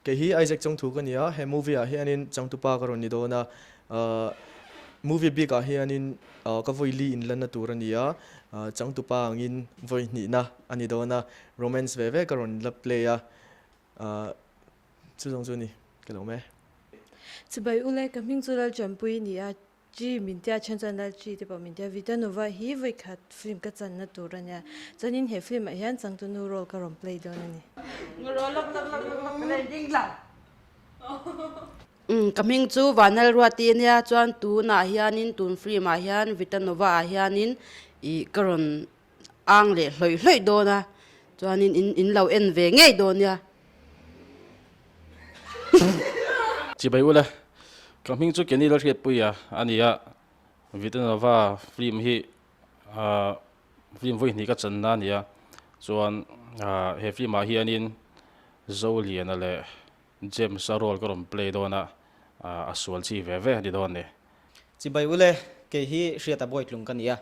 Kei hi Isaac Chawngthu ka ni a, he movie ah hianin changtupa ka rawn ni dawn a, movie bik ah hianin ka vawi li inlanna tur a ni a, changtupa angin vawi hnihna a ni dawn a, romance ve ve ka rawn la play a, chu zawng chu a ni, ka lo awm e. Chibai ule, ka hming chu Lalchanpui a ni a, Chi min tia then chuan Lal Chi te pawh min tia Vitanova hi vawikhat film ka channa tur a nia. Chuanin he film ah hian changtunu role ka rawn play dawn a ni. Umm ka hming chu Vanal Ruati a nia chuan tunah hianin tun film ah hian Vitanova ah hianin ih ka rawn ang leh hlawih hlawih dawn a chuanin in in lo en ve ngei dawn nia. Chibai ula, ka hming chu Kenny Lalhriatpuia a ni a, Vitanova film hi film vawi hnih ka channa a ni a, chuan he film ah hianin Zoliana leh James-a role ka rawn play dawn a, a sual chi ve ve a ni dawn a ni. Chibai ule, kei hi Hriata Bawitlung ka ni a,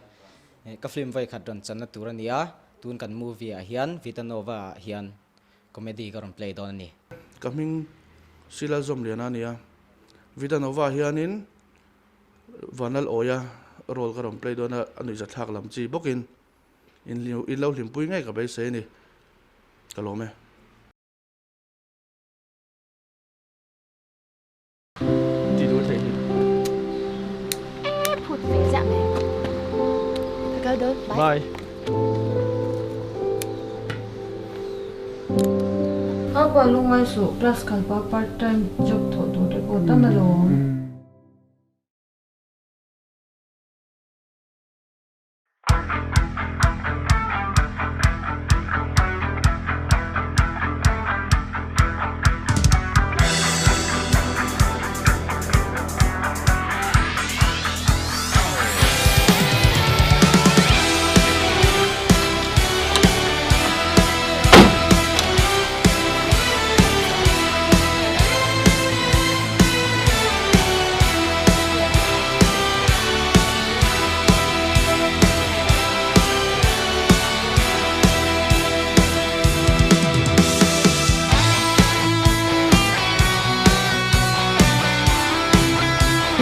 ka film vawi khat rawn channa tur a ni a, tun kan movie ah hian Vitanova ah hian Comedy ka rawn play dawn a ni. Ka hming Sila Zawmliana a ni a, Vitanova hianin Vanlal Awia role ka rawn play dawn a, a nuihzathlak lam chi bawkin in lo hlimpui ngei ka beisei a ni. Ka lawm e. Ti duh thei hi. E phut ve ziah mai. Ka kal dawn. Bye. Bye. Apa lungai suh class kal pa part time job thawh tur te pawh tam alawm.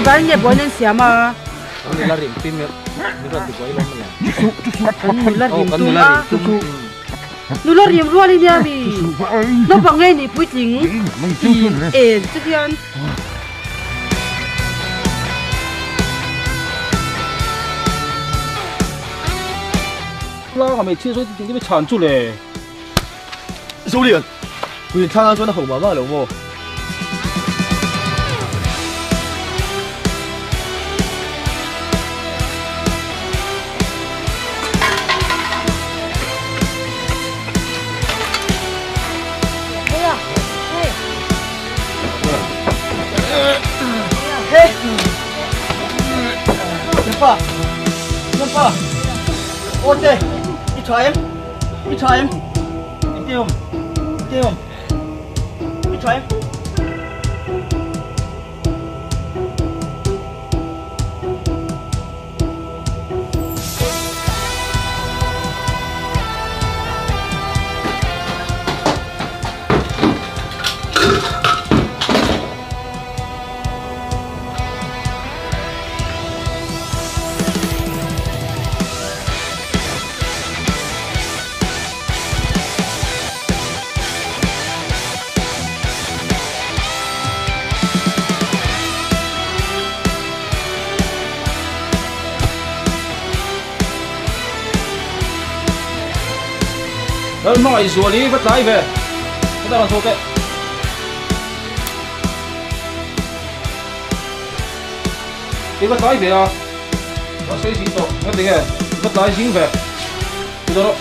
Vai nge buai nan siam a. Kan nula rim pim min rawn ti buai lawm le. Kan nula rim tum a. Nula rim rual i nia mi. Naupang nge nih puitling i en chu hian. Tlanga hmeichhia sawi ti ti chhan chu le. Zolian, puiin thlang ah chuan a ho mah mah lo maw? Pa! Pa! Ote! I tha em? I tha em? Engtin awm? Engtin awm? I tha em? Lal hmangaih zual hi va tlai ve. Ka ta rawn chho teh. I va tlai ve a. Ka sawi zing tawh. Nga tinge? I va tlai zing ve. Ti dawn rawh.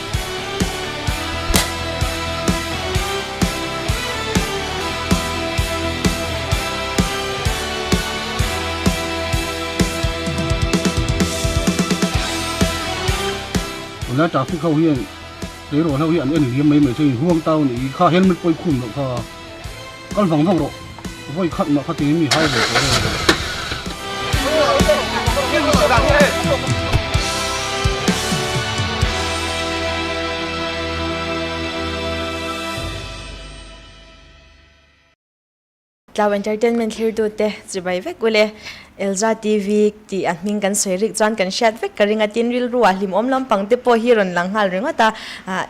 Tunlai traffic ho hian tleirawl ho hi an en liam mai mai chuan in huang tau a nih hi kha helmet pawh i khum loh kha kal vang vang rawh vawi khat mah kha tiin mi hai ve tawh rawh. Tlau Entertainment thlirtute chibai vek ule. Elza TV tih a hming kan sawi rik chuan kan hriat vek ka ring a, tin rilru ah hlimawm lampang te pawh hi rawn lang nghal ringawt a.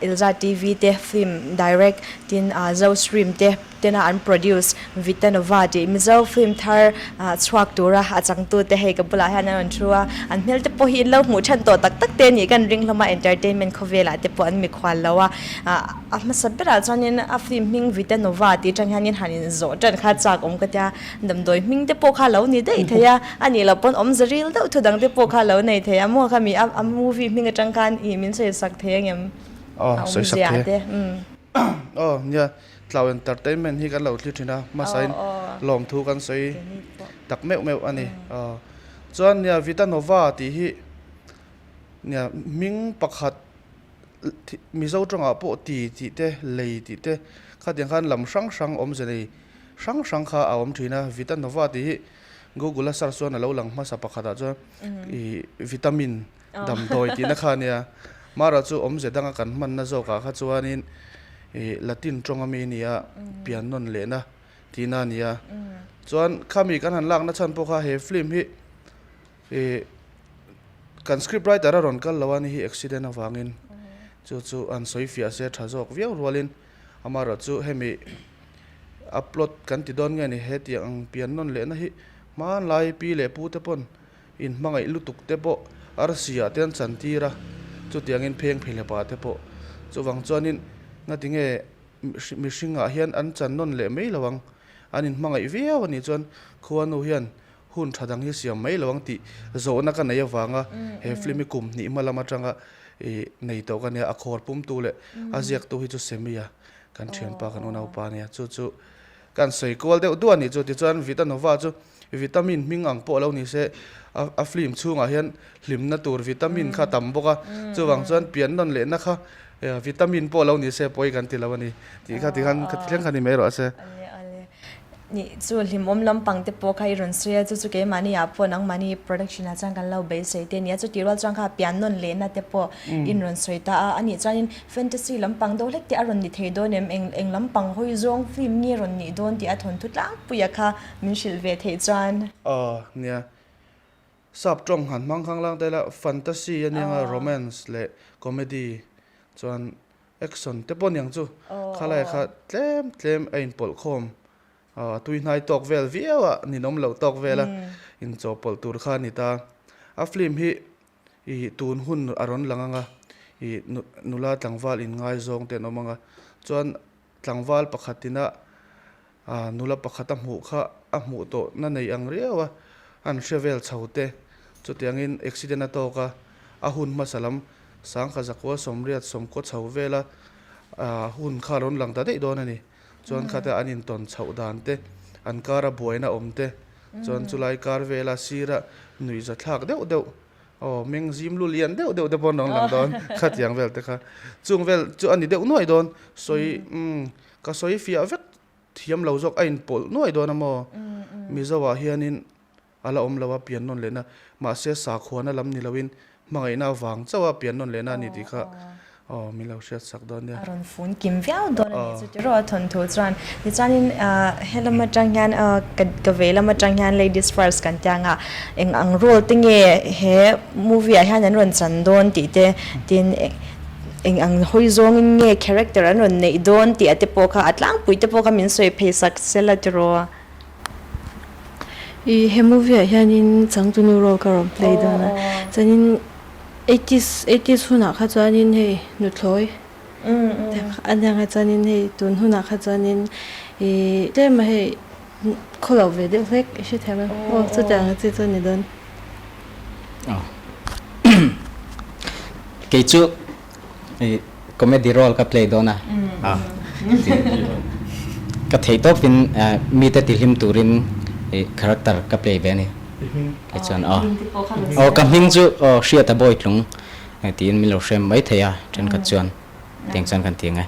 Elza TV te film direct tin Zo Stream te tena an produce Vitanova tih Mizo film thar chhuak tura a changtute hei ka bulah hian an rawn thu a, an hmel te pawh hi in lo hmuh than tawh tak tak te a nih kan ring hlawm a, entertainment khawvelah te pawh an mikhual lo a. A hmasa berah chuanin a film hming Vitanova tih atang hianin han inzawh tan kha chak awm ka tia, damdawi hming te pawh kha lo ni daih thei a, a nih loh pawn awmze ril deuh thu dang te pawh kha lo nei thei a, maw kha mi a movie hming atang khan ih min sawi sak thei angem a awmzia te. Aw nia, Tlau Entertainment hi kan lo thlir thin a, hmasain lawmthu kan sawi tak meuh meuh a ni. Chuan nia Vitanova tih hi nia hming pakhat Mizo tawngah pawh ti tih te, lei tih te khatiang khan lam hrang hrang awmze nei hrang hrang kha a awm thin a. Vitanova tih hi Google a search chuan a lo lang hmasa pakhatah chuan ih vitamin damdawi tihna kha a nia. Mara chu awmze danga kan hmanna zawkah kha chuanin ih Latin tawng ami a ni a, pian nawn lehna tihna a ni a. Chuan khami kan han lakna chhan pawh kha he film hi Ih kan script writer a rawn kal lo a ni hi accident avangin chu chu an sawi fiah se tha zawk viau rualin amaherawh chu hemi a plot kan ti dawn nge ni hetiang ang pian nawn lehna hi hmanlai pi leh pu te pawn inhmangaih lutuk te pawh arsi ah te an chan tir a chutiangin pheng phehlepa te pawh chuvang chuanin ngatinge mihringah hian an chan nawn leh mai lo ang an inhmangaih viau a nih chuan khuanu hian Hun tha dang hi siam mai lo ang tih zawhna ka nei avanga he film hi kum hnih hma lam atanga ih nei tawh ka nia, a khawr pumtu leh a ziaktu hi chu Semi-a kan thianpa kan unaupa a nia, chu chu kan sawi kual deuh duah a nih chu. Tichuan Vitanova chu vitamin hming ang pawh lo ni se a film chhungah hian hlimna tur vitamin kha a tam bawk a, chuvang chuan pian nawn lehna kha vitamin pawh lo ni se pawi kan ti lo a ni tih kha tikhan ka ti thleng kha ni mai rawh se. Nih chu hlimawm lampang te pawh kha i rawn sawi a, chu chu keimahni ah pawh nangmahni production ah chuan kan lo beisei te a ni a, chutih rual chuan kha pian nawn lehna te pawh in rawn sawi ta a, anih chuanin fantasy lampang deuh hlek te a rawn ni thei dawn em, eng eng lampang hawi zawng film nge rawn nih dawn tih a thawnthu tlangpuia kha min hrilh ve theih chuan. Aw nia, sap tawng han hmang khang lang ta ila fantasy a nia romance leh comedy chuan Action te pawh niang chu khalai kha tlem tlem a inpawlh khawm a tui hnai tawk vel viau a ninawm loh tawk vel a inchawhpawlh tur kha a ni ta. A film hi ih tun hun a rawn lang ang a ih nula tlangval inngaizawng te an awm ang a chuan tlangval pakhat ina A nula pakhat a hmuh kha a hmuh tawh na nei ang riau a, an hre vel chho te. Chutiangin accident a tawk a, a hun hmasa lam sangkha zakua sawmriat sawmkaw chho vela hun kha a rawn lang ta daih dawn a ni. Chuan khate an intawn chhoh dan te, an kara buaina awm te, chuan chulai kar vela sira nuihza thlak deuh deuh, aw meng zim lu lian deuh deuh te pawh an rawn lang dawn khatiang vel te kha. Chung vel chu a ni deuh nuaih dawn, sawi umm Ka sawi fiah vek thiam lo zawk a inpawlh nuai dawn a maw? Mizo ah hianin a la awm lo a pian nawn lehna, mahse sakhuana lam ni loin hmangaihna avang chauh a pian nawn lehna a ni tih kha aw min lo hriat sak dawn nia. A rawn fun kim viau dawn a nih chu tiraw a thawnthu chuan. Tichuanin helam atang hian ka vei lam atang hian ladies first kan tia anga eng ang role te nge he movie ah hian an rawn chan dawn tih te tin Eng ang hawi zawngin nge character an rawn neih dawn tih a te pawh kha a tlangpui te pawh kha min sawi phei sak sela tiraw. I he movie ah hianin changtunu role ka rawn play dawn a, chuanin eighties eighties hunah kha chuanin hei nuthlawi a nia nga chuanin hei tun hunah kha chuanin i tlem a hei khawlo ve deuh hlek i hre thiam em aw chutiang ang chi chu a ni dawn. Kei chu comedy role ka play dawn a, ka theih tawpin mite tihlim turin character ka play ve a ni. Kei chuan aw, aw ka hming chu aw Hriata Bawitlung tiin min lo hrem mai thei a, thenkhat chuan tiang chuan kan ti ang e.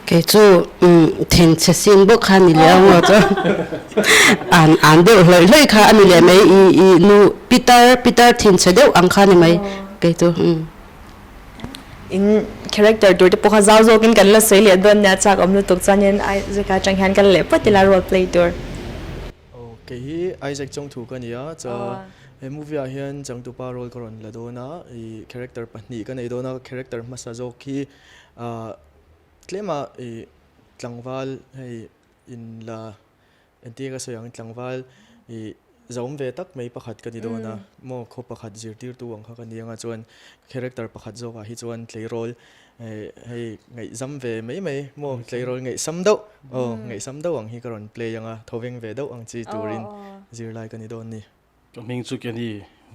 Kei chu thinchhe sin bawk kha a ni leh ang aw chuan an an deuh hlawih hlawih kha a ni leh mai i i nu pitar pitar thinchhe deuh ang kha a ni mai kei chu. In character tur te pawh kha zau zawkin kan la sawi leh dawn nia chak awm lutuk chuanin Isaac atang hian kal leh phawt ila role play tur. Aw kei hi Isaac Chawngthu ka ni a, cha he movie ah hian changtupa role ka rawn la dawn a, ih character pahnih ka nei dawn a, character hmasa zawk hi ah tlema ih tlangval hei in la Entir ka sawi ang tlangval i zahawm ve tak mai pakhat ka ni dawn a, maw khaw pakhat zirtirtu ang kha ka ni anga chuan character pakhat zawkah hi chuan tleirawl hei ngaihzam ve mai mai maw tleirawl ngaihsam deuh aw ngaihsam deuh ang hi ka rawn play anga thawveng ve deuh ang chi turin zirlai ka ni dawn ni. Ka hming chu Kenny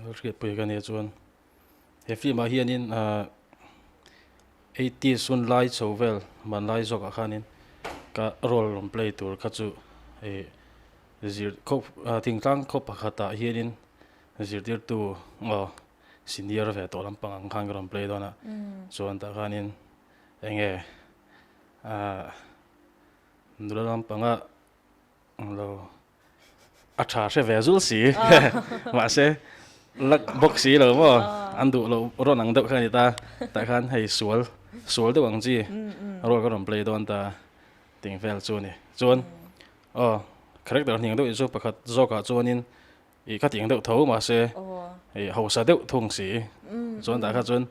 Hriatpuia ka nia chuan he film ah hianin Eighties hun lai chho vel hmanlai zawkah khanin ka role rawn play tur kha chu ih zir khaw thingtlang khaw pakhatah hianin zirtirtu aw senior ve tawh lampang ang khan ka rawn play dawn a chuan tah khanin eng nge ah nula lampanga Lo a tha hre ve zul si mahse luck bawk si lo maw an duh loh rawn ang deuh kha a ni ta tah khan hei sual sual deuh ang chi role ka rawn play dawn ta tih vel chu a ni chuan aw character hniang deuh hi chu pakhat zawkah chuanin Ih ka tiang deuh tho mahse ih hausa deuh thung si chuan tah kha chuan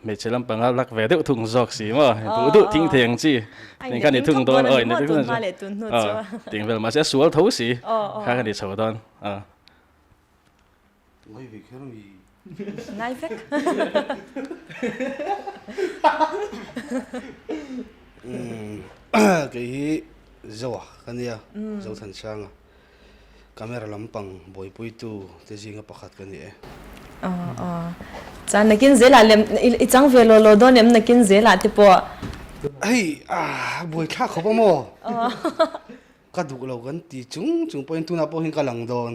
hmeichhe lampanga lak ve deuh thung zawk si maw duh duh thing thei ang chi tih kha ni thung dawn aw in tiang vel mahse a sual tho si kha ka ni chho dawn a. Ngai ve kher mi. Ngai vek. Kei hi Zoa ka nia Zothansanga. Camera lampang buaipuitu te zinga pakhat ka ni e. Aw aw. Chuan nakin zelah lem i chang ve law law dawn em nakin zelah te pawh. Hei ah buaithlak khawp a maw? Ka duh lo kan ti chung chung pawhin tunah pawh hian ka lang dawn.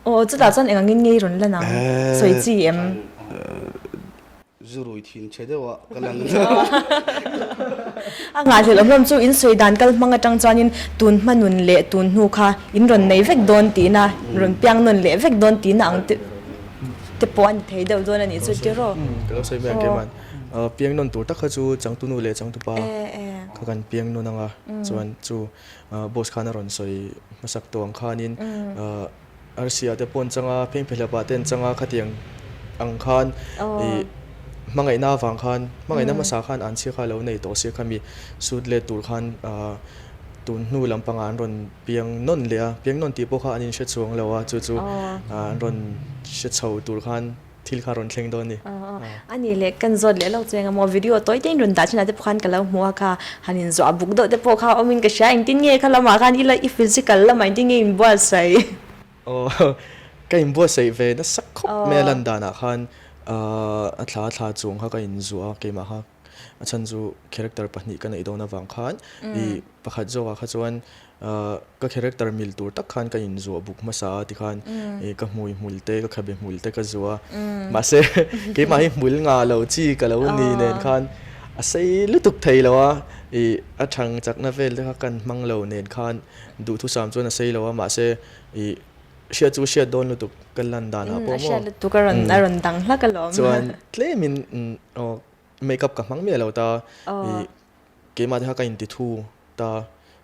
Aw chutah chuan eng angin nge i rawn lan ang? Sawi chi em? Zu rui thin che deuh a ka lang deuh. A nghahhlelh awm hlawm chu in sawi dan kal hmang atang chuanin tun hma nun leh tun hnu kha in rawn nei vek dawn tihna, rawn piang nawn leh vek dawn tihna ang te te pawh a ni thei deuh dawn a nih chu tiraw? Ka lo sawi mai ang keiman. Piang nawn tur tak kha chu changtunu leh changtupa kha kan piang nawn ang a, chuan chu boss khan a rawn sawi hmasak tawh ang khanin Arsia te pawh an chang a, phengphehlep ah te an chang a, khatiang ang khan ih hmangaihna avang khan, hmangaihna hmasa khan an chhia kha a lo nei tawh sia khami sut let tur khan ah tun hnu lampangah an rawn piang nawn leh a, piang nawn tih pawh kha an inhre chuang lo a, chu chu an rawn hre chho tur khan thil kha rawn thleng dawn a ni. A nih leh kan zawt leh lo chuang emaw video tawi te in rawn dah thin ah te pawh khan ka lo hmu a kha han in zuah buk deuh te pawh kha awm in ka hria engtin nge kha lamah khan ila i physical lamah engtin nge in buatsaih? Aw ka in buatsaih ve nasa khawp mai a lan danah khan a thla thla chung kha ka in zuah a keimah kha a chhan chu character pahnih ka neih dawn avang khan i pakhat zawkah kha chuan Ka character mil tur tak khan ka inzuah buk hmasa a tikhan ka hmui hmul te ka khabe hmul te ka zuah a mahse keimah hi hmul ngah lo chi ka lo ni nen khan a sei lutuk thei lo a ih a thang chakna vel te kha kan hmang lo nen khan duhthusam chuan a sei lo a mahse ih hriat chu hriat dawn lutuk ka lan danah pawh maw A hriat lutuk a rawn a rawn dang hlak alawm chuan tlemin aw makeup ka hmang miah lo ta ih Keimah te kha ka inti thu ta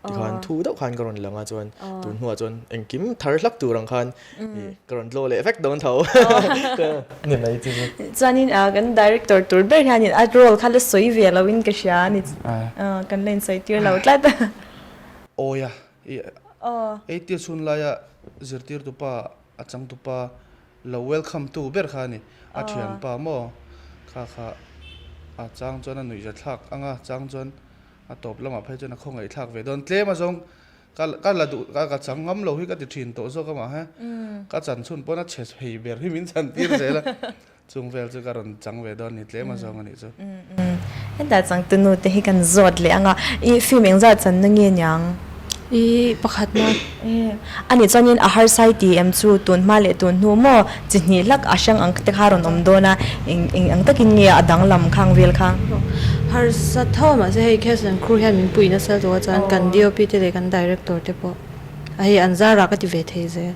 tikhan thu deuh khan ka rawn lang a chuan tun hnuah chuan engkim thar hlak tur ang khan ka rawn tlaw leh vek dawn tho ni mai chu chu. Chuanin kan director tur ber hianin a role kha la sawi ve loin ka hria a ni kan la insawi tir lo tlat. Awi a i eitir chhun laia zirtirtupa a changtupa Lo welcome tu ber kha a ni. A thianpa maw? Kha kha a chang chuan a nuihza thlak ang a, chang chuan a tawp lamah phei chuan a khawngaih thlak ve dawn. Tlem azawng ka ka la duh ka ka chang ngam lo hi ka ti thin tawh zawk amah he. Ka chan chhun pawn a chhe phei ber hi min chan tir zel a. Chung vel chu ka rawn chang ve dawn ni tlem azawng a nih chu. Hetah changtunu te hi kan zawt leh ang a, i film engzat channa nge niang? I pakhatna. E, a nih chuanin a harsai ti em chu tun hma leh tun hnu maw chi hnih hlak a hrang ang te kha rawn awm dawn a, eng eng ang takin nge a danglam khang vel kha? Harsa tho mahse hei cast and crew hian min pui nasa lutuk a chuan kan DOP te leh kan director te pawh a hei an zar ah ka ti ve thei zel.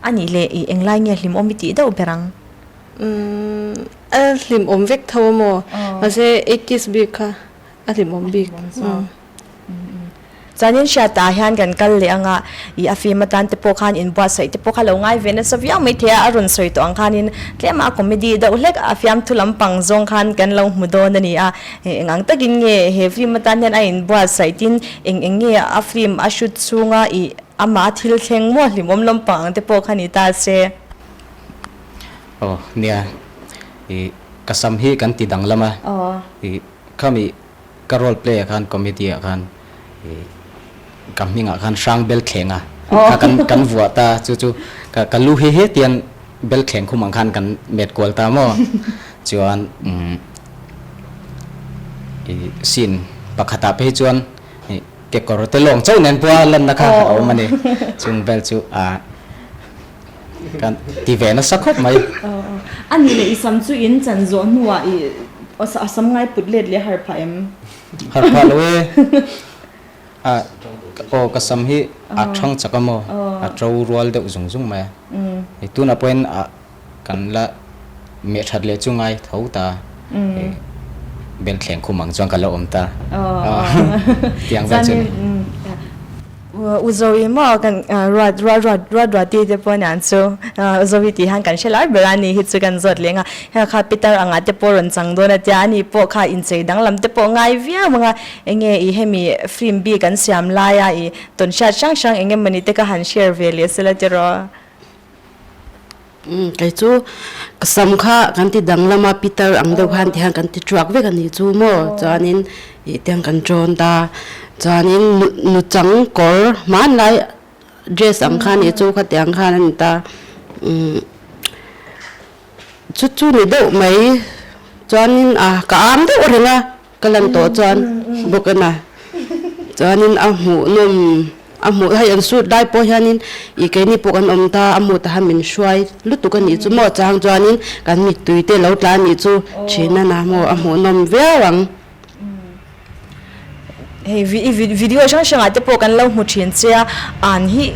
A nih leh i englai nge hlimawm i tih deuh ber ang? Umm a hlimawm vek tho a maw? Mahse eighties bik kha a hlimawm bik. Chuanin hriatah hian kan kal leh anga ih a film atan te pawh khan inbuatsaih te pawh kha lo ngai ve nasa viau mai thei a, a rawn sawi tawh ang khanin tlema a comedy deuh hlek a fiamthu lampang zawng khan kan lo hmu dawn a ni a, eng ang takin nge he film atan hian a inbuatsaih tin eng eng nge a film a shoot chhunga ih amah a thil thleng maw hlimawm lampang ang te pawh kha ni ta se. Aw nia ih ka sam hi kan ti danglam a ih khami Ka role play ah khan comedy ah khan ka hming ah khan hrang bel thleng a kha kan kan vuah ta chu chu ka ka lu hi hetian bel thleng khum ang khan kan met kual ta maw chuan umm ih scene pakhat ah phei chuan ih kekawr te lawng chauh nen pawh a lanna kha a awm a ni chung vel chu ah Kan ti ve nasa khawp mai. A nih leh i sam chu in chan zawh hnuah i a sam ngai put let leh har phah em? Har phah lo e. A aw ka sam hi a thang chak a maw? A to rual deuh zung zung mai a. Tunah pawhin a kan la meh that leh chu ngai tho ta. Bel thleng khum ang chuan ka la awm ta. Tiang vel chu a ni. U Zoe maw kan ruat ruat ruat ruat ruat ti te pawh aniang chu U Zoe tih hian kan hre lar ber a ni hi chu kan zawt leng a heng kha Peter anga te pawh rawn chang dawn a tia ani pawh kha inchei danglam te pawh ngai viau ang a enge i hemi film bik an siam lai a i tawn hriat hrang hrang eng emawni te ka han share ve leh sela tiraw. Umm kei chu ka sam kha kan ti danglam a Peter ang deuh khan ti hian kan ti thuak vek a ni chu maw chuanin ih te ang kan tawn ta chuanin nu nuchang kawr hmanlai dress ang kha a nih chu khatiang khan a ni ta umm chu chu ni deuh mai chuanin a ka am deuh reng a. Ka lan tawh chuan bawk a na. Chuanin a hmuh nawm a hmuh hei an shoot lai pawh hianin ih keini pawh kan awm ta a hmuh taha min hruai lutuk a nih chu maw chang chuanin kan mittui te lo tla a nih chu thin a na maw a hmuh nawm viau ang. Hei i video hrang hrangah te pawh kan lo hmu thin che a, an hi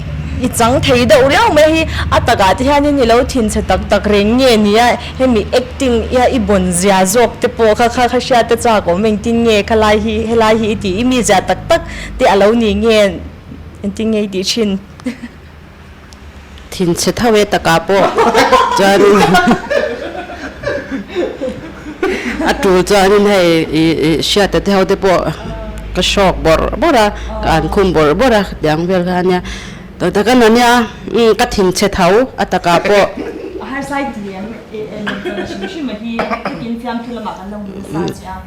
i chang thei deuh riau mai hi a takah te hianin i lo thinchhe tak tak reng nge nia hemi acting ia i bawn zia zawk te pawh kha kha kha hriat te chak awm engtin nge khalai hi helai hi i tih i mi zia tak tak te a lo ni nge engtin nge i tih thin. Thinchhe tho e takah pawh chuanin a tul chuanin hei ih hriata te ho te pawh ka hrawk bawrh bawrh a ka an khum bawrh bawrh a tiang vel kha ania tak tak a nia ka thinchhe tho a takah pawh. A harsai ti em hrim hrim a hi takin fiamthu lamah kan lo hmu nasa che a.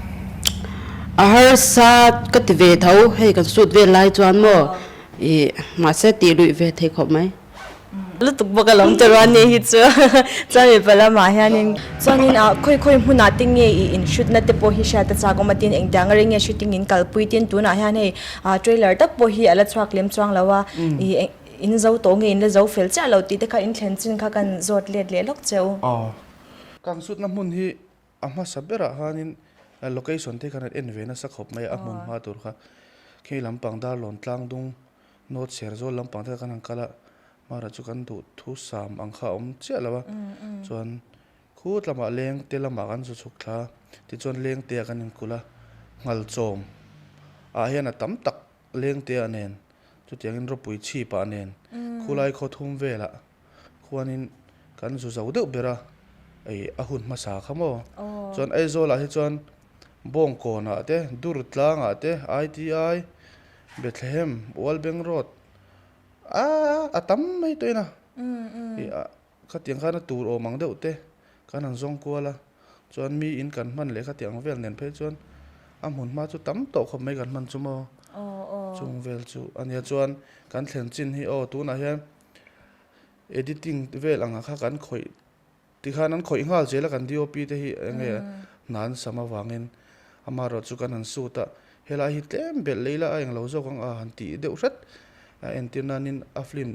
A harsa ka ti ve tho hei kan sut vel lai chuan maw. Ih, mahse tih luih ve thei khawp mai. Lutuk bawk a lawm tawh a ni hi chu chuan mipa lamah hianin chuanin ah khawi khawi hmunah te nge ih in shoot na te pawh hi hriat a chak awm a tin engtiang a reng nge shooting in kalpui tin tunah hian hei ah trailer tak pawh hi a la chhuak lem chuang lo a ih in zo tawh nge in la zo fel chiah lo tih te kha in thlen chin kha kan zawt let leh lawk che u. Aw, kang shoot na hmun hi A hmasa berah khanin location te khan an en ve nasa khawp mai a, a hmun hma tur kha khi lampang Darlawn Tlangdung North Serzawl lampang te kha kan han kal a, hmarah chu kan duh thu sam ang kha a awm chiah lo a, chuan khut lamah leng te lamah kan zu chhuk thla a, tichuan leng te ah kan inkulh a, nghalchawm ah hian a tam tak leng te ah nen chutiangin rawpui chhip ah nen khulai khaw thum velah. Khuanin kan zu zo deuh ber a, ei a hun hmasa kha maw? Chuan Aizawlah hi chuan Bawngkawnah te, Durtlangah te, ITI, Bethlehem, Ualbeng Road a a tam mai tawhin a. Ih a khatiang khan a tur awm ang deuh te kan han zawng kual a, chuan mi in kan hman leh khatiang vel nen phei chuan a hmun hma chu tam tawh khawp mai kan hman chu maw? Chung vel chu a nia chuan kan thlen chin hi aw tunah hian Editing vel ang kha kan khawih tikhan an khawih nghal zel a kan DOP te hi enge hna an sam avangin amaherawh chu kan han shoot a helai hi tlem belh lei la a englo zawk ang a han tih deuh hret a entir nanin a film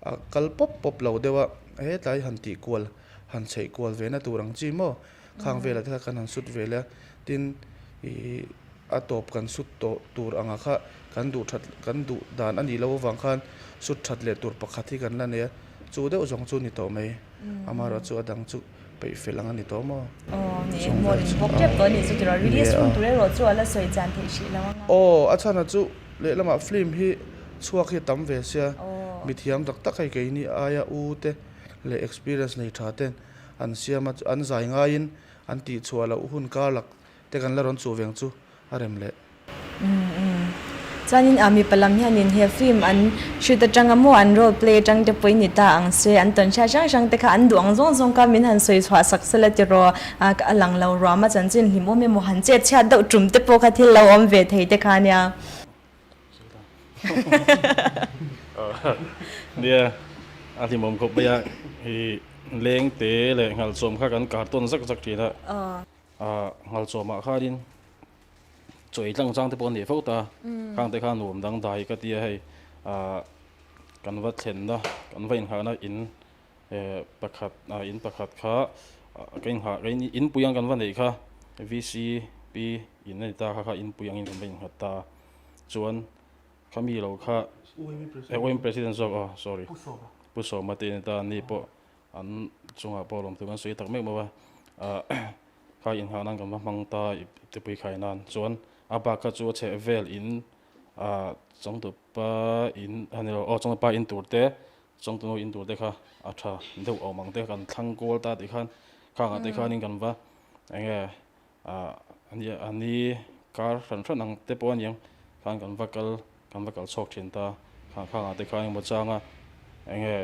a kal pawp pawp lo deuh a hetlai han tih kual han chheih kual ve na tur ang chi maw khang velah te kha kan han shoot ve leh a tin ih A tawp kan sut tawh tur anga kha kan duh that kan duh dan a nih loh avang khan sut that leh tur pakhat hi kan la nei a, chu deuh zawng chu ni tawh mai. Amaherawhchu a dang chu. peih fel ang a ni tawh maw? Aw ni e, hmuh in bawk tep tawh a nih chu tiraw, release hun tur erawh chu a la sawi chian theih hrih lo ang a. Aw, a chhan a chu lehlamah film hi chhuak hi a tam ve sia, mithiam tak tak hei keini aia u te leh experience nei tha ten an siam a, an zai ngaiin an tihchhuah loh hun kar lak te kan la rawn chuh veng chu a rem leh. Umm umm. Chuanin a mipa lam hianin he film an shoot atanga maw an role play atang te pawhin ni ta ang se, an tawn hriat hrang hrang te kha an duh ang zawng zawng kha min han sawi chhuah sak sela tiraw a lang lo ruam a chanchin hlim awm emaw han chet chhiat deuh tum te pawh kha thil lo awm ve thei te kha nia. Nia, a hlimawm khawp mai a, i leng te leh nghalchawm kha kan kartawn zak zak thin a. A ngalchawmah khanin chaw ei tlang chang te pawh a nei fo ta, khang te kha nuam dang dai ka tia hei ah kan va thlenna kan va inghahna in eh pakhat ah in pakhat kha ka inghah ka inpui ang kan va neih kha VCP in a ni ta kha kha inpui angin kan va innghat ta chuan khami lo kha eh president zawk aw sorry Pu Sawma te a ni ta ani pawh An chungah pawh lawmthu kan sawi tak mek maw a, kha inghah nan kan va hmang ta iptepui khai nan chuan a bak kha chu a chheh vel in changtupa in a ni lo aw changtupa in tur te changtunu in tur te kha a tha deuh awm ang te kan thlang kual ta tih khan khangah te khanin kan va eng nge A ni kar hran hran ang te pawh a niang khan kan va kal kan va kal chhuak thin ta khang khangah te khan engemaw changa eng nge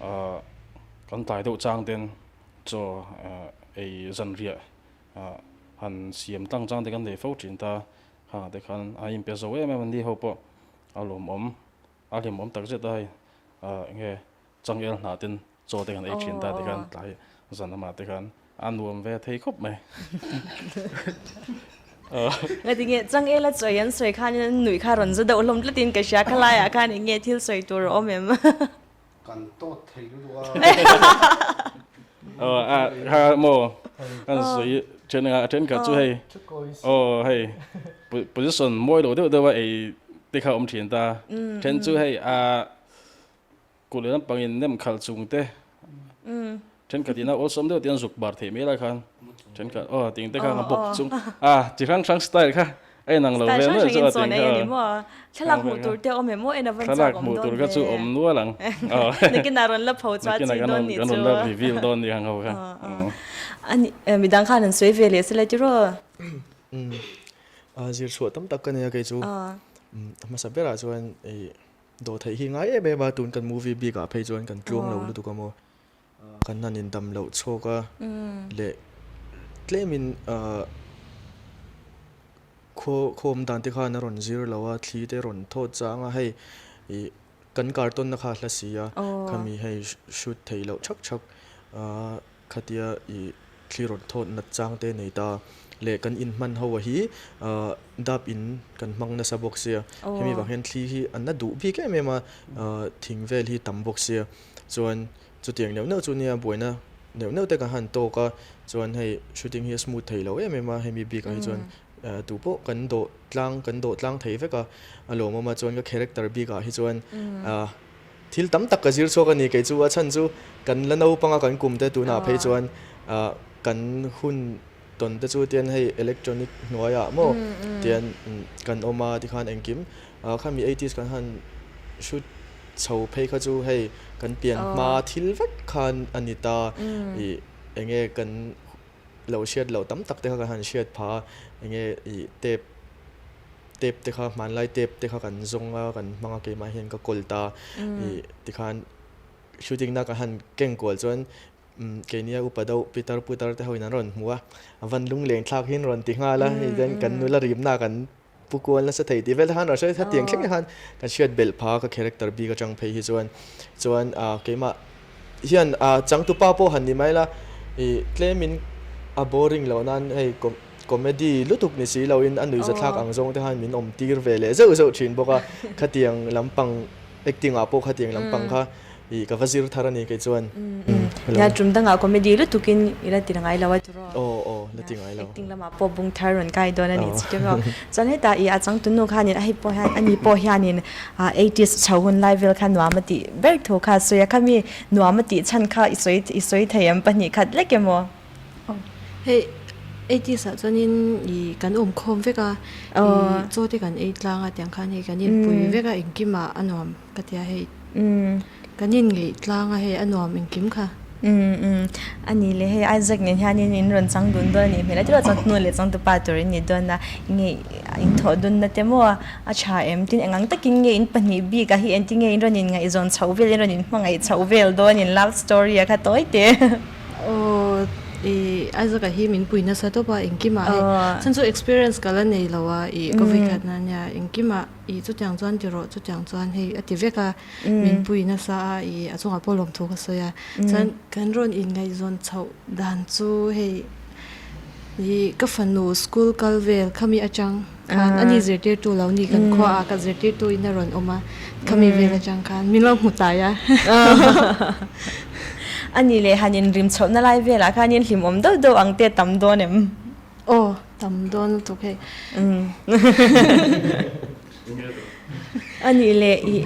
ah kan tlai deuh chang ten chaw ei zanriah ah han siam tlang chang te kan nei fo thin ta khangah te khan a inpe zo em em a ni ho pawh a lawmawm a hlimawm tak zet a hei ah eng nge Changel hnah ten chaw te kan ei thin ta tikhan tlai zan lamah te khan a nuam ve thei khawp mai. Ngati nge changel a chawi an sawi khan in nuih kha rawn za deuh hlawm tlat in ka hria khalai ah khan eng nge thil sawi tur a awm em? Kan tawt thei lutuk a. Aw a kha maw kan sawi then a thenkhat chu hei aw hei position mawi lo deuh deuh a ei te kha awm thin ta then chu hei a Kut leh lampangin nem khalh chung te thenkhat ina awlsam deuh te an zuk bar theih mai lai khan thenkhat aw ting te khan a bawk chung a chi hrang hrang style kha a inang lo vel nuaih chu a ting kha thlalak hmuh tur te awm em maw en a van chak awm hmuh tur kha chu awm nual ang nakinah rawn la pho chuah chi dawn nih chu kan rawn la reveal dawn nih ang ho kha ani midang khan an sawi ve leh sela tiraw zir chhuah tam tak ka nei a kei chu hmasa berah chuan ei Dawhtheih hi ngai em em a, tun kan movie bik ah phei chuan kan tluang lo lutuk a maw, kan han in dam loh chhawk a leh tlem in khaw khaw awm dan te khan a rawn zir lo a, thli te rawn thawt chang a hei ih kan kartawn na kha a hla si a, khami hei shoot theih loh thak thak Khatia i thli rawn thawt nat chang te nei ta leh kan in hman ho a hi dap in kan hmang nasa bawk sia, hemi vang hian thli hi a na duh bik em em a, thing vel hi tam bawk sia, chuan chutiang neuh neuh chu nia buaina neuh neuh te kan han tawk a, chuan hei shooting hi a smooth thei lo em em a, hemi bikah hi chuan tu pawh kan dawh tlang kan dawh tlang thei vek a, a lawmawm a, chuan ka character bikah hi chuan Thil tam tak ka zir chhuak a ni kei chu a chhan chu kan la naupang a kan kum te tunah phei chuan kan hun tawn te chu tian hei electronic hnuaiah maw tian kan awm a tikhan engkim khami eighties kan han shoot chho phei kha chu hei kan pian hma thil vek khan a ni ta ih enge kan lo hriat loh tam tak te kha kan han hriat phah a enge ih tape. Tape te kha hmanlai tape te kha kan zawng a kan hmang a keimah hian ka kawl ta ih tikhan shooting na ka han keng kual chuan keini a upa deuh pitar putar te ho in an rawn hmu a a van lungleng thlak hi an rawn ti nghal a hei hian kan nula rimna kan pu kual nasa thei tih vel te khan rawn hre hetiang thleng khan kan hriat belh pha ka character bik atang phei hi chuan chuan ah keimah hian ah changtupa pawh han ni mai la ih tlem in a boring loh nan hei Comedy lutuk ni si loin a nuihzathlak ang zawng te khan min awm tir ve leh zeuh zeuh thin bawk a, khatiang lampang acting ah pawh khatiang lampang kha ih ka va zir thar a ni kei chuan. Nia tum dangah comedy lutukin i la ti ngai lo a tiraw? Aw aw la ti ngai lo. Acting lamah pawh bung thar rawn kai dawn a nih chu tiraw? Chuan hetah i a changtunu khanin a hei pawh hian ani pawh hianin eighties chho hun lai vel kha nuam a tih ber thu kha a sawi a, khami nuam a tih chhan kha i sawi i sawi thei em pahnih khat lek emaw? Aw hei eighties ah chuanin i kan awm khawm vek a, i chaw te kan ei tlang a tiang khan hei kan inpui vek a engkimah a nuam. Ka tia hei kan in ngeih tlang a hei a nuam engkim kha. Umm umm a ni le hei Isaac nen hianin in rawn chang dun dawn a nih hmel a tiraw changtunu leh changtupa tur in ni dawn a ngeih in thawh dunna te maw a tha em tin engang takin nge in pahnih bik ah hi engtin nge in rawn in ngaihzawn chhoh vel in rawn in hmangaih chhoh vel dawn in love story a kha tawi te. Aw i Isaac ah hi min pui nasa tawp a engkimah hei chhan chu experience ka la nei lo a i ka vawikhat na nia engkimah I chutiang chuan ti rawh, chutiang chuan hei a ti vek a, min pui nasa a, i a chungah pawh lawmthu ka sawi a. Chuan kan rawn inngaihzawn chhoh dan chu hei i ka fanu school kal vel khami atang khan ani zirtirtu lo ni kan khua a ka zirtirtu in a rawn awm a, khami vel atang khan min lo hmu tai a. Ani leh han inrim chhohna lai velah khanin hlimawm deuh deuh ang te tam dawn em? Aw tam dawn lutuk hei. A nih leh i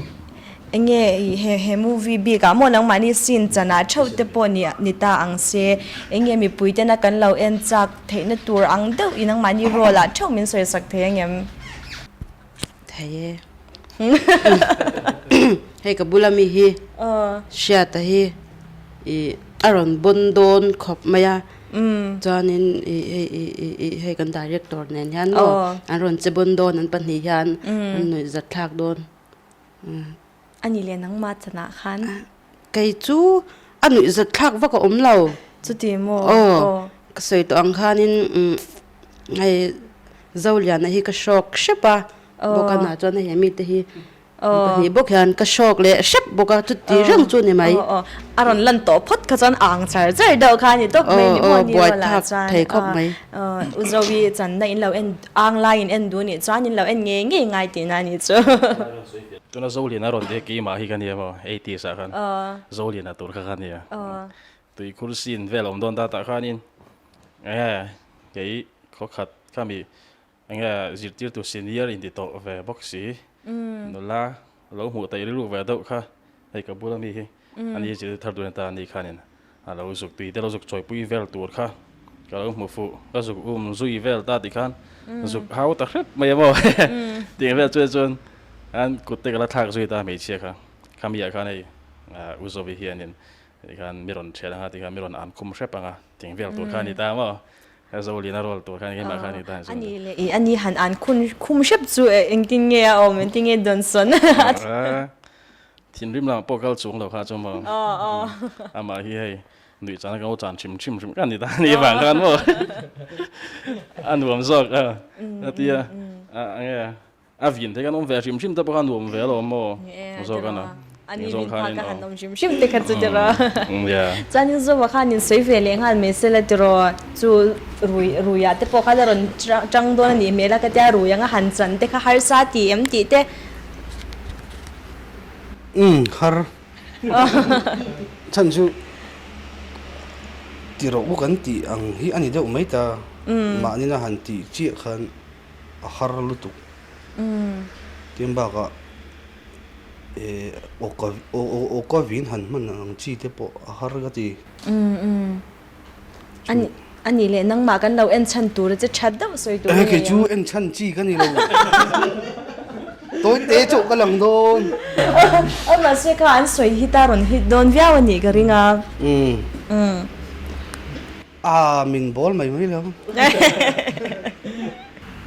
enge i he he movie bik ah maw nangmahni scene chan ah theuh te pawh ni ni ta ang se enge mipui tena kan lo en chak theihna tur ang deuh i nangmahni role ah theuh min sawi sak thei angem? Thei e. Hei ka bula mi hi Hriata hi i a rawn bawn dawn khawp mai a chuanin i hei i i i hei kan director nen hian maw an rawn che bawn dawn an pahnih hian an nuih zat thlak dawn. A ni leh nangmah chanah khan. Kei chu a nuih zat thlak vak a awm lo. Chuti maw? Aw ka sawi tawh ang khanin hei Zoliana hi ka hrawk hrep a, bawk a chuan hei mite hi pahnih bawk hian ka hrawk leh hrep bawk a, chuti reng chu ni mai. Aw a rawn lan tawh phawt kha chuan ang char char deuh kha a ni tawp mai ni maw ni rual ah chuan thei khawp mai. U Zoe channa in lo en ang laiin en duh nih chuan in lo en ngei ngei ngai tihna a nih chu. Tuna Zoliana rawn ti keimah hi ka nia maw eighties ah khan Zoliana tur kha ka nia tuikhur scene vel a awm dawn ta tah khanin enge kei Khawkhat kha mi enge zirtirtu senior in ti tawh ve bawk si, nula lo hmuh taih rilru ve deuh kha hei ka bula mi hi ani zirtir thar tur ta ani khanin a lo zuk tui te lo zuk chawipui vel tur kha ka lo hmu fuh ka zuk um zui vel ta tih khan zuk hau ta hrep mai a maw tih vel chuan chuan an kut te ka la thlak zui ta hmeichhia kha khami ah khan hei u Zovi hianin tikhan mi rawn thian anga tikhan mi rawn an khum hrep anga tih vel tur kha a ni ta maw. Ka Zoliana role tur khan keimah khan i tan A nih leh i a ni han an khun khum hrep chu engtin nge a awm engtin nge dawn sawn. Thinrim lamah pawh kal chung lo kha chu maw. Amah hi hei nuih chana ka lo chan hrim hrim hrim ka ni ta ni vang khan maw. A nuam zawk a a tia a nge. A vin te kan awm ve hrim hrim te pawh kha nuam ve alawm maw? Zawk a na. Ani vin phak a han awm hrim hrim te kha chu tiraw. Chuanin Zoa khan in sawi ve leh nghal mai sela tiraw chu rui ruiah te pawh khan a rawn tang dawn a nih hmel a ka tia rui anga han chan te kha harsa ti em tih te. Umm har. Chhan chu tiraw u kan tih ang hi a ni deuh mai ta. Mahni na han tih chiah khan. a har lutuk. Tin bakah eh awka awka vin han hman ang chi te pawh a har ka ti. A nih leh nangmah kan lo en chhan tur a che that deuh sawi tur a nei ang. Kei chu en chhan chi ka ni lo. Tawi te chauh ka lang dawn. Aw mahse kha an sawi hit a rawn hit dawn viau a nih ka ring a. A min bawl mai mai lo.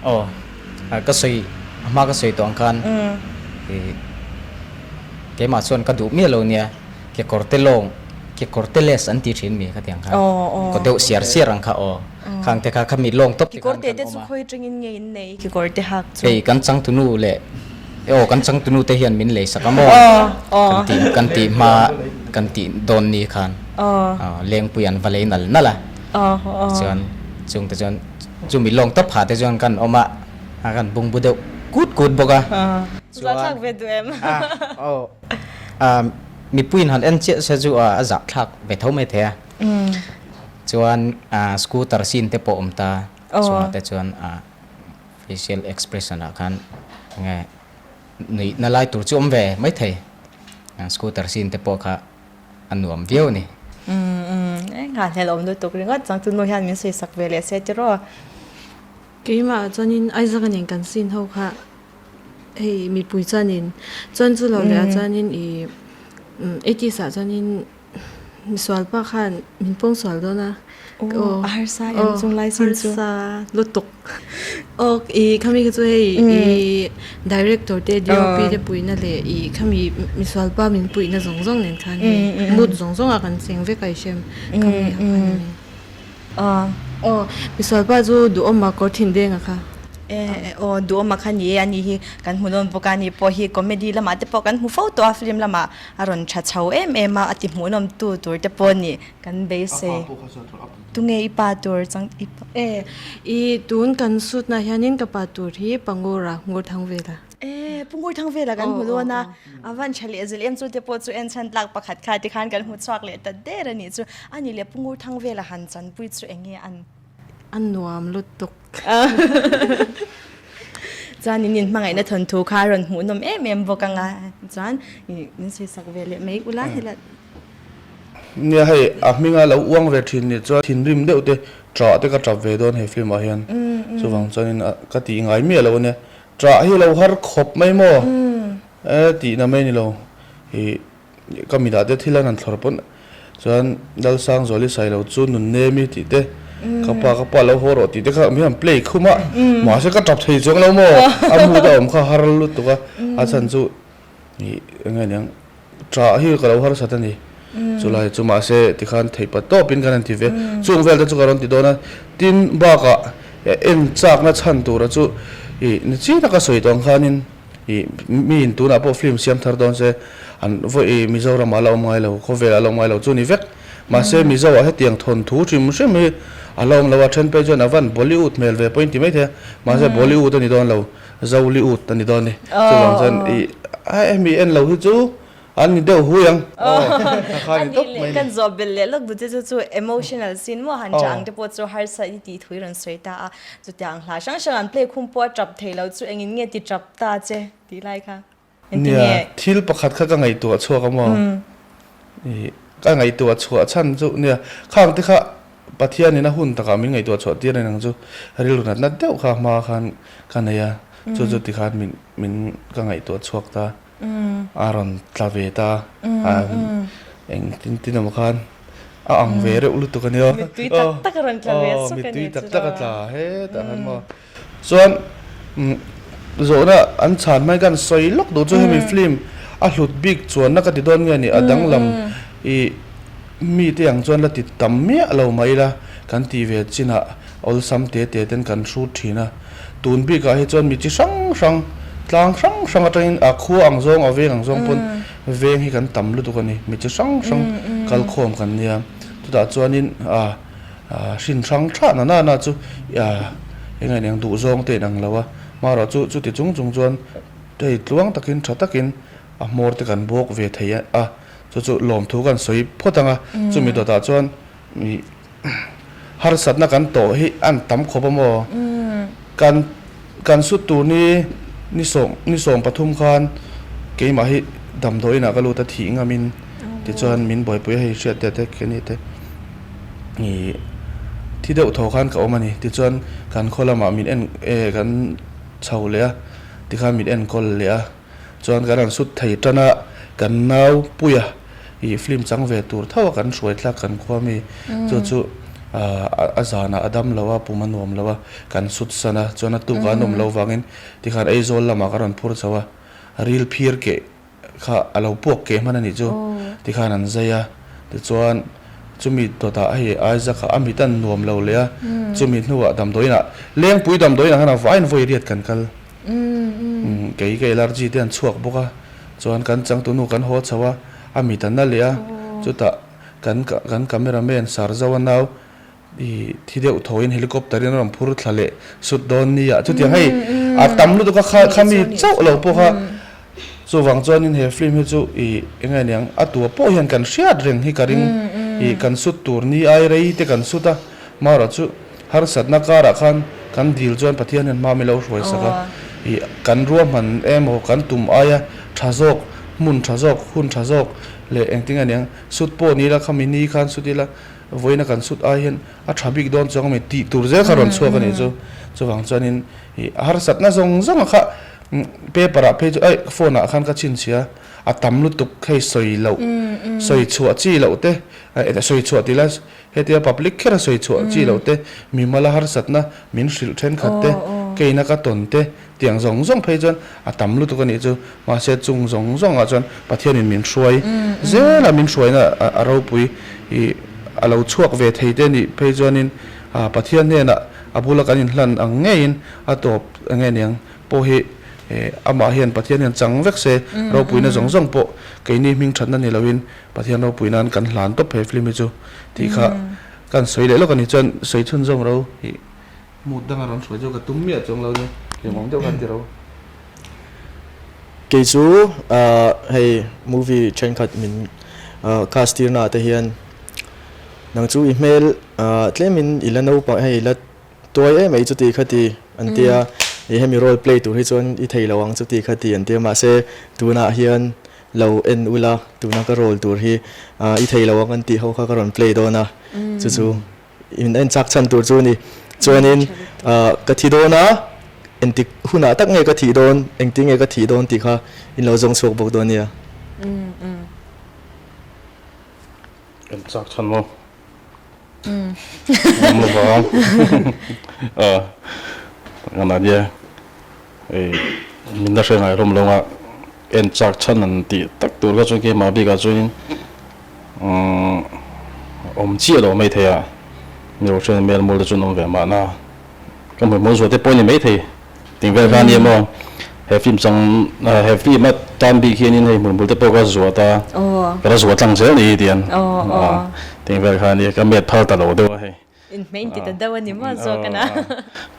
Aw ka sawi a hma ka sawi tawh ang khan keimah chuan ka duh miah lo nia kekawr te lawng kekawr te les an ti thin mi khati ang khan kaw deuh siar siar ang kha aw khang te kha kha mi lawng tawp te khan kan awm a. Kekawr te te chu khawi atangin nge in nei kekawr te hak chu. Hei kan changtunu leh aw kan changtunu te hian min lei sak a maw kan tih kan tih hma kan tih dawn ni khan. Lengpui an va lei nal nal a, chuan chung te chuan chumi lawng tawp phah te chuan kan awm a, a kan bungbu deuh kut kut bawk a. Chuan a Mipuiin han en chiah se chu a zahthlak ve tho mai thei a. Chuan scooter scene te pawh awm ta chungah te chuan facial expression ah khan enge nuihna lai tur chu awm ve mai thei. Scooter scene te pawh kha a nuam viau a ni. Engah hlelawm lutuk ringawt chuang chu nu hian min sawisak ve leh se tiraw. Keimah chuanin Isaac-a nen kan scene ho kha hei mipui chuanin chuan chu lo leh ah chuanin ih eighties ah chuanin misual pa khan min pawng sual dawn a aw a harsa em chung lai scene chu harsa lutuk aw ih khami kha chu hei ih director te DOP te puihna leh ih khami misual pa min puihna zawng zawng nen khan hei mood zawng zawng ah kan cheng vek a i hrem khami ah khan a ni. Aw, misualpa chu Duhawma kawr thin denga kha. E, aw, Duhawma kha ni e, ani hi kan hmu dawn bawk a, ani pawh hi comedy lamah te pawh kan hmu fo tawh a, film lamah a rawn tha chho em em a, a ti hmuhnawm tu tur te pawh nih kan beisei. Tunge i pa tur chang i pa. E, i tun kan shoot na hianin ka pa tur hi Pangura ngur thang vela. E, Pu Ngur thang vela kan hmu dawn a, a van tha leh zel em chu te pawh chu en chhan tlak pakhat kha tikhan kan hmu chhuak leh ta der a nih chu. A nih leh Pu Ngur thang vela han chanpui chu eng nge an? A nuam lutuk. Chuan in inhmangaihna thawnthu kha a rawn hmuhnawm em em bawk ang a, chuan min sawisak ve leh mai ula hela. Nia hei a hminga lo uang ve thin nih chuan thinrim deuh te ṭah te ka ṭap ve dawn he film ah hian chuvang chuanin ka tih ngai miah lo a nia. Ṭah hi lo har khawp mai maw? E tihna mai ni lo. Ih ka mitah te thil an han thlawr pawn chuan Lalsangzuali Sailo chu nun nemi tih te ka pa ka pa lo haw rawh tih te kha mi han play khum a mahse ka ṭap thei chuang lo maw? A mood a awm kha har lutuk a a chhan chu ih eng nge niang Ṭah hi ka lo harsat a ni. Chulai chu mahse tikhan theih pa tawpin kan han ti ve. Chung vel te chu ka rawn ti dawn a. Tin, bakah en chakna chhan tura chu ih ni chi taka sawi tawh ang khanin ih miin tunah pawh film siam thar dawn se an vawi ih Mizoramah la awm ngai lo, khawvelah la awm ngai lo chu ni vek. Mahse Mizoah hetiang thawnthu hrim hrim hi a la awm lo a, then phei chuan a van Bollywood hmel ve pawhin ti mai thei a, mahse Bollywood a ni dawn lo. Zoliut a ni dawn ni. Chuvang chuan i hemi en lo hi chu an ni deuh hui ang. A nih leh kan zawh belh leh lawk duh che chu chu emotional scene maw han tah ang te pawh chu harsa i tih thu i rawn sawi ta a. Chutiang hla hrang hrang an play khum pawh a tap thei lo chu engin nge ti tap ta che tih lai kha. Nia, thil pakhat kha ka ngaihtuah chhuak a maw? I ka ngaihtuah chhuah chhan chu nia, khang te kha Pathianin a hun takah min ngaihtuah chhuah tir a ni ang chu, rilru natna deuh kha hma khan ka nei a, chu chu tikhan min min ka ngaihtuah chhuak ta, a rawn tla ve ta, a engtin tin emaw khan a ang ve reuh lutuk a nia. Mittui tak tak a rawn tla ve suk a ni chu. Mittui tak tak a tla hetah khan maw. Chuan zawhna an chhan hmai khan sawi lawk duh chu hemi film a hlut bik chuanna ka ti dawn nge ni a danglam ih mite ang chuan la ti tam miah lo mai ila kan tih ve chinah awlsam te te ten kan hrut thin a tun bikah hi chuan mi chi hrang hrang tlang hrang hrang atangin a khua ang zawng a veng ang zawng pawn veng hi kan tam lutuk a ni mi chi hrang hrang kalkhawm kan nia chutah chuanin ah Hrin hrang tha na na na chu eng eng eng duh zawng te in ang lo a, hmarawh chu chuti chung chung chuan hei tluang takin tha takin a hmawr te kan bawk ve thei a, chu chu lawmthu kan sawi phawt ang a, chumi dawtah chuan harsatna kan tawh hi an tam khawp a maw? Kan kan sut tur ni ni sawm ni 13 khan keimah hi damdawiinah ka lut a thih ngamin tichuan min buaipui a hei hriat te te keni te ih thi deuh tho khan ka awm a ni tichuan kan khaw lamah min en eh kan chho leh a tikhan min enkawl leh a. Chuan kan han sut thei tan a, kan nau puia ih film chang ve tur tho a kan hruai tlak kan khua mi chu chu a zanah a dam lo a, pum a nuam lo a, kan sut san a, chuan a tuk a an awm lo vangin tikhan Aizawl lamah ka rawn phur chho a, ril phir keh kha a lo puak keh hman a nih chu tikhan an zai a, tichuan chumi dawtah hei Isaac a mit a nuam lo leh a, chumi hnuah damdawiinah Lengpui damdawiinah khan a vaiin vawi riat kan kal. Kei ka allergy te an chhuak bawk a, chuan kan changtunu kan haw chho a, a mit a na leh a, chutah kan kan camera man Sarzo a nau ih thi deuh tho in helicopter in a rawn phur thla leh sut dawn nia, chutiang hei a tam lutuk a kha khami chauh lo pawh kha. Chuvang chuanin he film hi chu ih eng nge niang a tua pawh hian kan hriat reng hi ka ring ih kan sut tur ni ai rei te kan sut a, marawh chu harsatna karah khan kan dil chuan Pathian hian hma mi lo hruai sak a, ih kan ruahman emaw kan tum aia tha zawk, hmun tha zawk, hun tha zawk leh engtin nge niang sut pawh ni ila khami ni khan sut ila vawiina kan sut ai hian a tha bik dawn chuang ami tih tur zel kha rawn chhuak a nih chu. Chuvang chuanin ih harsatna zawng zawng a kha paper ah phei chu aih phone ah khan ka chhinchhia a tam lutuk hei sawi loh sawi chhuah chi loh te sawi chhuah tih la hetia public kher a sawi chhuah chi loh te mimala harsatna min hrilh thenkhat te keina ka tawn te Tiang zawng zawng phei chuan a tam lutuk a nih chu. Mahse chung zawng zawngah chuan Pathianin min hruai zel a, min hruaina a ropui i a lo chhuak ve thei te nih phei chuanin Pathian hnenah a bula kan inhlan ang ngeiin a tawp nge niang pawh hi amah hian Pathian hian chang vek se ropuina zawng zawng pawh keini hming thatna ni loin Pathian ropui nan kan hlan tawp he film hi chu tih kha kan sawi leh lawk a ni chuan sawi chhunzawm ro hi. Mut danga rawn hruai chu ka tum miah chuang lo nia, hlimawm deuh khan ti ro. Kei chu hei movie thenkhat min cast tir naah te hian nang chu i hmel tlemin i la naupang hei i la tuai em mai chuti kha ti an tia, i hemi role play tur hi chuan i thei lo ang chuti kha ti an tia mahse tunah hian lo en ula tuna ka role tur hi i thei lo ang an tih ho kha ka rawn play dawn a chu chu. In en chak chhan tur chu a ni. Chuanin ka thi dawn a, engtik hunah tak nge ka thih dawn, engtin nge ka thih dawn tih kha in lo zawng chhuak bawk dawn nia. En chak chhan maw? Awm lo vang. Kan ania. Hei min la hre ngai hlawm lo a, en chak chhan an tih tak tur kha chuan keimah bikah chuanin umm awm chiah lo mai thei a, mi lo hriat hmel mual te chu an awm ve mahna ka hmuh hmuh zual te pawh a ni maithei ting vel kha a nia maw he film chang he film a tan bik hianin hei hmuh hmuh te pawh ka zuat a ka la zuat tlang zel ni tian ting vel kha a nia ka met phal ta lo deuh a hei. Inhmeh inti ta deuh a ni maw zawk a na.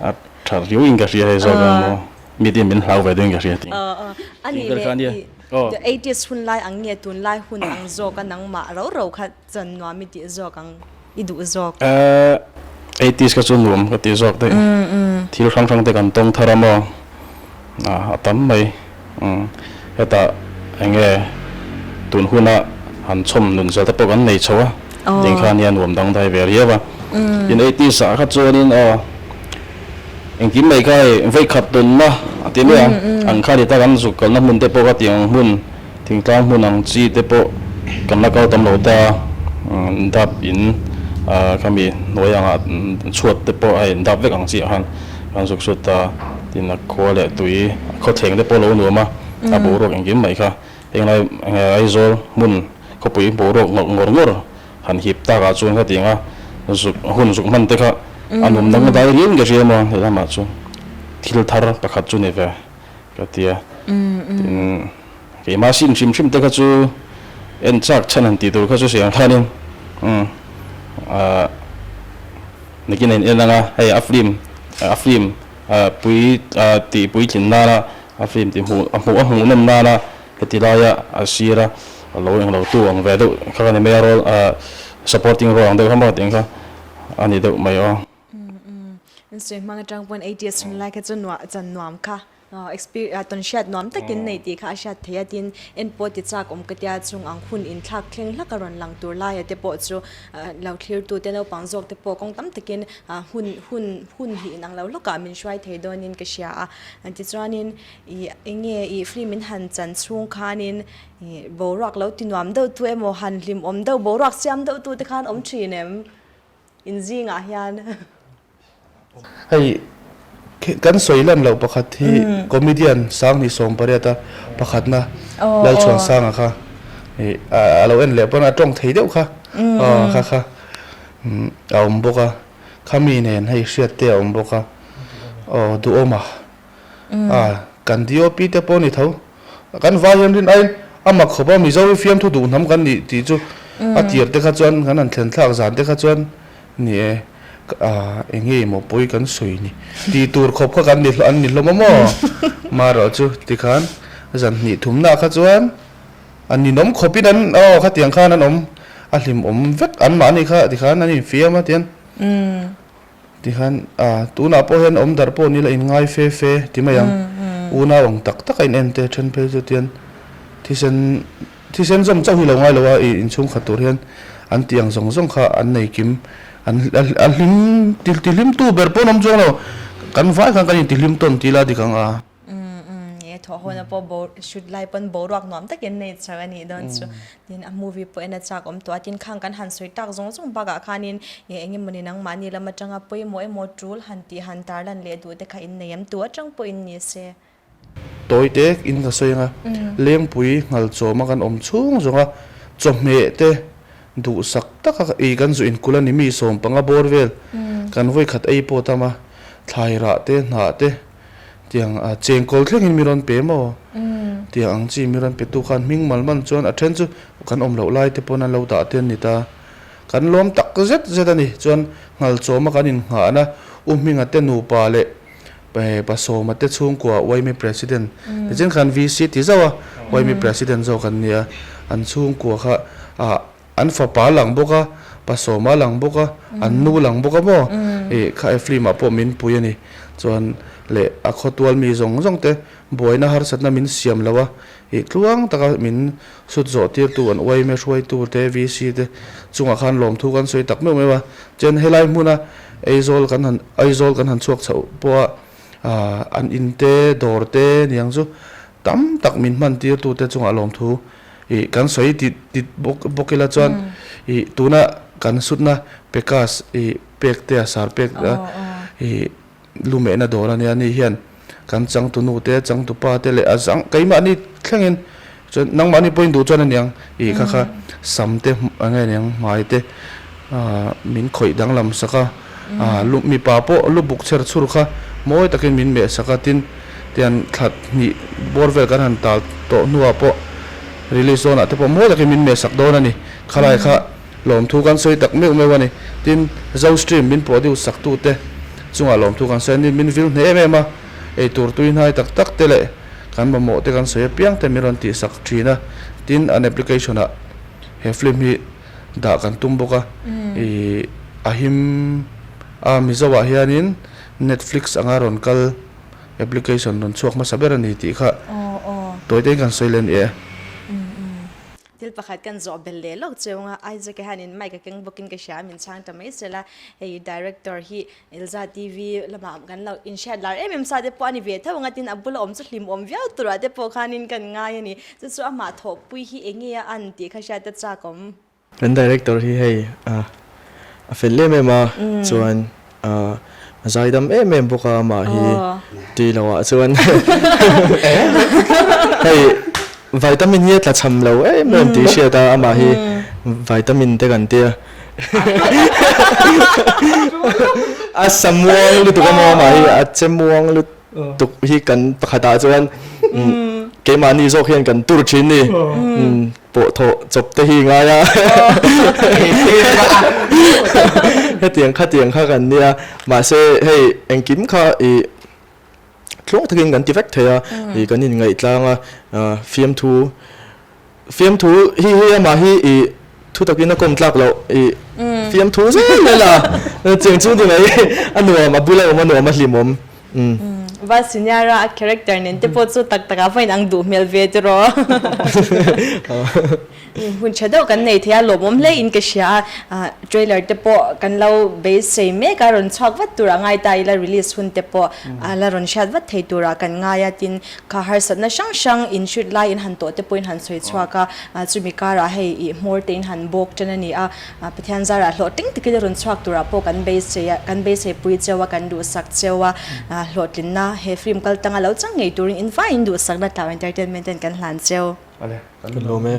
A tha riau in ka hria hei zawk a maw mitin min hlau ve deuh in ka hria tih. A nih leh i the eighties hun lai ang nge tun lai hun ang zawk a nangmah rau rau kha chan nuam i tih zawk ang i duh zawk. Eighties kha chu nuam ka tih zawk daih. Thil hrang hrang te kan tawng thar a maw. A tam mai. Hetah eng nge tun huna han chhawm nun zel te pawh kan nei chho a, tih kha nia nuam dangdai ve riau a. Tin eighties ah kha chuanin aw engkim mai kha hei vawi khat tawnna a ti mai a, ang kha ni ta kan zuk kalna hmun te pawh kha tiang hmun thingtlang hmun ang chi te pawh kan la kal tam lo ta a, dap in khami hnuai angah chhuat te pawh a in dap vek ang chiah khan kan zuk sut ta. Tin a khua leh tui a khawthleng te pawh lo nuam a, a boruak engkim mai kha henglai Aizawl hmun khawpui boruak ngawrh ngawr ngawr han hip takah chuan khatiang a zuk hun zuk hman te kha a nuam dang dai riau in ka hria maw helamah chu thil thar pakhat chu ni ve ka ti a. Tin keimah sin hrim hrim te kha chu en chak chhan han tih tur kha chu siam khanin umm ah Nikin a in en anga hei a film a film pui tih puitlin nana a film tih hmuh a hmuh a hmuh nawm nana heti laia a sir a lo englo tu ang ve deuh kha ka ni mai a role supporting role ang deuh kha maw tih ang kha a ni deuh mai aw. In sawi hmang atang pawn ATS hun lai kha chu nuah chan nuam kha Tawn hriat nuam takin nei tih kha a hriat theih a, tin en pawh ti chak awm ka tia chung ang hun inthlak thleng hlak a rawn lang tur laia te pawh chu lo thlirtu te naupang zawk te pawh kawng tam takin hun hun hun hi inang lo hlawkah min hruai thei dawnin ka hria a. Tichuanin ih eng nge ih film in han chan chhung khanin ih boruak lo ti nuam deuh tu emaw han hlimawm deuh boruak siam deuh tu te khan awm thin em in zingah hian. Hei kan sawi lan loh pakhat hi comedian Sanghnih 18 a pakhatna Lalchhuansanga kha a lo en leh pawn a tawng thei deuh kha kha kha a awm bawk a, khami nen hei hriat te a awm bawk a, aw Duhawma a kan DOP te pawh a ni tho, kan vai hian rin aiin a mak khawp a Mizo hi fiamthu duh hnam kan nih tih chu a tir te kha chuan kan han thlen thlak zan te kha chuan Ni e, eng nge maw pawi kan sawi ni tih tur khawp kha kan ni an ni hlawm a maw? Marawh chu tikhan Zan hnih thumna kha chuan a ninawm khawpin an aw khatiang khan an awm a hlimawm vek anmahni kha tikhan an infiam a tian tikhan a tunah pawh hian awm darh pawh nila inngai fe fe ti mai ang unau ang tak tak a in en te then phei chu tian thisen thisen zawm chauh hi lo ngai lo a ih inchhungkhat tur hian an tih ang zawng zawng kha an nei kim an a hlim ti hlimtu ber pawh an awm chuang lo kan vai khan kan intihlim tawn tih la dik ang a. Umm umm e thawh hawna pawh bo shoot lai pawn boruak nuam takin nei chho a nih dawn chu. Tin a movie pawh en a chak awm tawh a, tin khang kan han sawi tak zawng zawng bakah khanin nge eng emawni nangmahni lam atanga pawimawh emaw tul han tih han tarlan leh duh te kha in nei em tu atang pawh in ni se. Tawi tek in ka sawi anga Lengpui nghal chawma kan awm chhung zawnga chawhmeh te duhsak taka ei kan zu inkulh a ni mi sawmpanga bawr vel kan vawikhat ei pawh tam a thlai rah te hnah te Tiang a chengkawl thlengin mi rawn pe maw? Tiang ang chi mi rawn petu khan hming mal man chuan a then chu kan awm loh lai te pawn an lo dah te an ni ta. Kan lawm tak zet zet a ni. Chuan Nghalchawma kan innghahna U Hminga te nupa leh Pasawma te chhungkua Uaimi President nichin khan VC ti zauh a, Uaimi President zawk an nia. An chhungkua kha ah An fapa lang bawk a, pasawma lang bawk a, an nu lang bawk a maw? Ih, kha e film ah pawh min pui a ni. Chuan leh a khawtual mi zawng zawng te buaina harsatna min siam lo a, ih tluang taka min sut zawh tirtu an uaime hruaitu te, VC te chungah khan lawmthu kan sawi tak meuh meuh a. Chuan helai hmuna Aizawl kan han Aizawl kan han chhuak chhoh pawha an in te, dawr te niang chu tam tak min hman tirtu te chungah lawmthu Ih kan sawi tit tit bawk bawk ila chuan ih tuna kan sutna pekas ih pek te a sar pek a ih lumehna dawr ania ni hian kan changtunu te changtupa te leh a zang keimahni thlengin chuan nangmahni pawhin duh chuan aniang ih kha kha sam te eng nge aniang hmai te ah min khawih danglam sak a ah lu mipa pawh lu buk chher chhur kha mawi takin min meh sak a tin tian thla hnih bawr vel kan han tal tawh hnuah pawh release dawnah te pawh mawi takin min meh sak dawn a ni khalai kha lawmthu kan sawi tak meuh meuh a ni tin zo stream min produce sak tu te chungah lawmthu kan sawi a ni min vil hneh em em a eitur tui hnai tak tak te leh kan mamawh te kan sawi apiang te min rawn tih sak thin a tin an application ah he film hi dah kan tum bawk a ih a him a Mizo ah hianin Netflix anga rawn kal application rawn chhuak hmasa ber a ni tih kha tawi te in kan sawi leh a ni e. Thil pakhat kan zawh bel leh lawk cheu anga Isaac hianin mic a keng bawkin ka hria a min chhang ta mai sela hei director hi Elza TV lamah kan lo inhriat lar em em sa te pawh a ni ve tho ang a, tin a bula awm chu hlimawm viau turah te pawh khanin kan ngai a ni. Chu chu amah thawhpui hi eng nge a an tih kha hriat a chak awm. Kan director hi hei a fel em em a, chuan a zaidam em em bawk a amah hi tui lo ah chuan hei vitamin hi a tla cham lo em em tih hriat a amah hi vitamin te kan tia. A sa muang lutuk a maw amah hi a che muang lutuk hi kan pakhat ah chuan keimahni zawk hian kan tur thin ni pawh thawh chawp te hi ngai a hetiang khatiang kha kan nia mahse hei engkim kha ih tluang takin kan ti vek thei a ih kan inngaih tlang a fiamthu Fiamthu hi hei amah hi i thu takin a kawm tlak loh i fiamthu zel zel a chiang chu ni mai a nuam a bula awm a nuam a hlimawm umm. Val senior a character nen te pawh chu tak tak ah vain ang duh hmel ve tiraw. Hun tha deuh kan nei thei a lawmawm hle in ka hria a trailer te pawh kan lo beisei mek a rawn chhuak vat tur a ngai ta ila release hun te pawh a la rawn hriat vat thei tur ah kan ngai a tin Kha harsatna hrang hrang in hrit lai in han tawh te pawhin han sawi chhuak a, chumi karah hei ih hmawr te in han bawk tan a ni a, Pathian zarah hlawhtling takin a rawn chhuak turah pawh kan beisei a, kan beisei pui cheu a, kan duhsak cheu a, hlawhtlinna he film kal tanga lo chang ngei turin in vaiin duhsakna Tlau Entertainment ten kan hlan cheu. Kan lawm e.